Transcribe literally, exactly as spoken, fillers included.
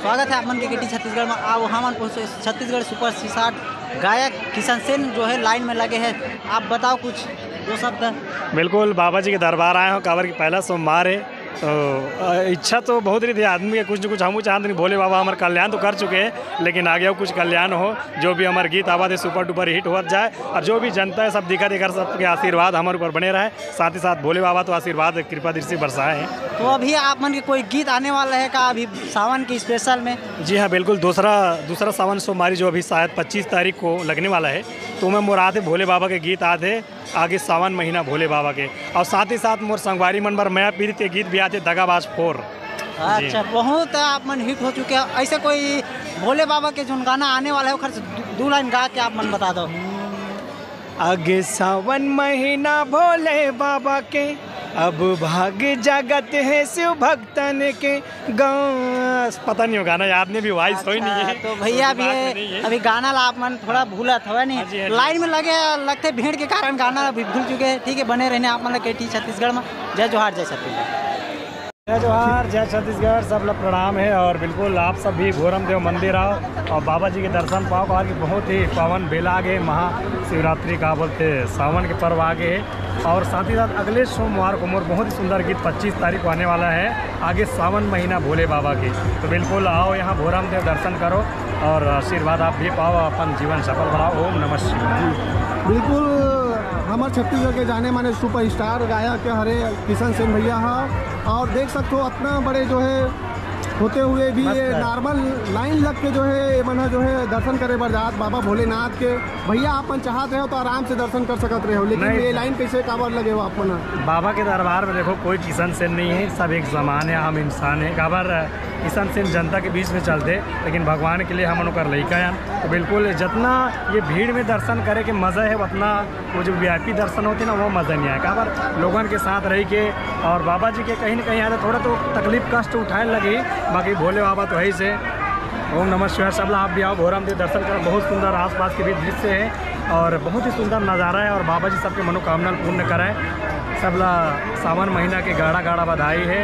स्वागत है आप मन के केटी छत्तीसगढ़ में। आओ, हमन पहुँचे छत्तीसगढ़ सुपर स्टार गायक किशन सेन जो है लाइन में लगे हैं। आप बताओ कुछ दो शब्द। बिल्कुल, बाबा जी के दरबार आए हो, काबर की पहला सोमवार है। तो अ, इच्छा तो बहुत रही थी आदमी के, कुछ न कुछ हम चाहते नहीं, भोले बाबा हमारे कल्याण तो कर चुके हैं, लेकिन आगे कुछ कल्याण हो, जो भी हमारे गीत आवाज है सुपर डुपर हिट हो जाए, और जो भी जनता है सब दिखा देकर सबके आशीर्वाद हमारे ऊपर बने रहे। साथ ही साथ भोले बाबा तो आशीर्वाद कृपा दृष्टि बरसाए हैं। तो अभी आप मन के कोई गीत आने वाला है का अभी सावन के स्पेशल में? जी हाँ, बिल्कुल। दूसरा दूसरा सावन सोमवारी जो अभी शायद पच्चीस तारीख को लगने वाला है, तो मैं मुराद है भोले बाबा के गीत आते आगे सावन महीना भोले बाबा के, और साथ ही साथ मोर संगवारी मन बर मया पीरित के गीत भी आते दगाबाज फोर। अच्छा, बहुत आप मन हिट हो चुके हैं। ऐसे कोई भोले बाबा के जोन गाना आने वाला है, ओखर से दू, दू लाइन गा के आप मन बता दो। आगे सावन महीना भोले बाबा के, अब भाग जागत है शिव भक्तन के। गाँव पता नहीं हो, गाना याद नहीं, अभी वॉइस हो ही नहीं है। तो भैया अभी अभी गाना ला आप मन थोड़ा भूलत हवे नहीं। हाँ जी, हाँ जी। लाइन में लगे लगते भीड़ के कारण गाना अभी भूल चुके हैं। ठीक है, बने रहने आप मन के टी छत्तीसगढ़ में। जय जोहार, जय छत्तीसगढ़। जय जोहार, जय छत्तीसगढ़, सब लोग प्रणाम है। और बिल्कुल आप सब भी भोरम देव मंदिर आओ और बाबा जी के दर्शन पाओ, और बहुत ही पावन बेला आगे, महाशिवरात्रि का बोलते सावन के पर्व आगे है। और साथ ही साथ अगले सोमवार को मोर बहुत ही सुंदर गीत पच्चीस तारीख को आने वाला है, आगे सावन महीना भोले बाबा के। तो बिल्कुल आओ यहाँ भोरम देव दर्शन करो और आशीर्वाद आप भी पाओ, अपन जीवन सफल बनाओ। ओम नमः शिवाय। बिल्कुल, हमारे छत्तीसगढ़ के जाने माने सुपरस्टार गायक हरे किशन सेन भैया हा, और देख सकते हो इतना बड़े जो है होते हुए भी ये नॉर्मल लाइन लग के जो है ये मन जो है दर्शन करे बर जात बाबा भोलेनाथ के। भैया आप मन चाहत रहे हो तो आराम से दर्शन कर सकत रहे हो, लेकिन ये लाइन कैसे काबर लगे हो आप मन? बाबा के दरबार में देखो कोई किशन सेन नहीं है, सब एक समान है, हम इंसान है। काबर किशन सेन जनता के बीच में चलते, लेकिन भगवान के लिए हम ओकर लइका हैं। तो बिल्कुल जितना ये भीड़ में दर्शन करे के मज़ा है उतना वो जो वीआईपी दर्शन होते ना, वो मज़ा नहीं आए। काबर लोगन के साथ रह के और बाबा जी के कहीं ना कहीं आते थोड़ा तो तकलीफ कष्ट उठाए लगी, बाकी भोले बाबा तो है ही से। ओम नमः शिवाय। सबला आप भी आओ भोरम देव दर्शन करो, बहुत सुंदर आसपास के भी दृश्य है और बहुत ही सुंदर नज़ारा है और बाबा जी सबके मनोकामना पूर्ण कराए। सबला सावन महीना के गाड़ा गाड़ा बधाई है।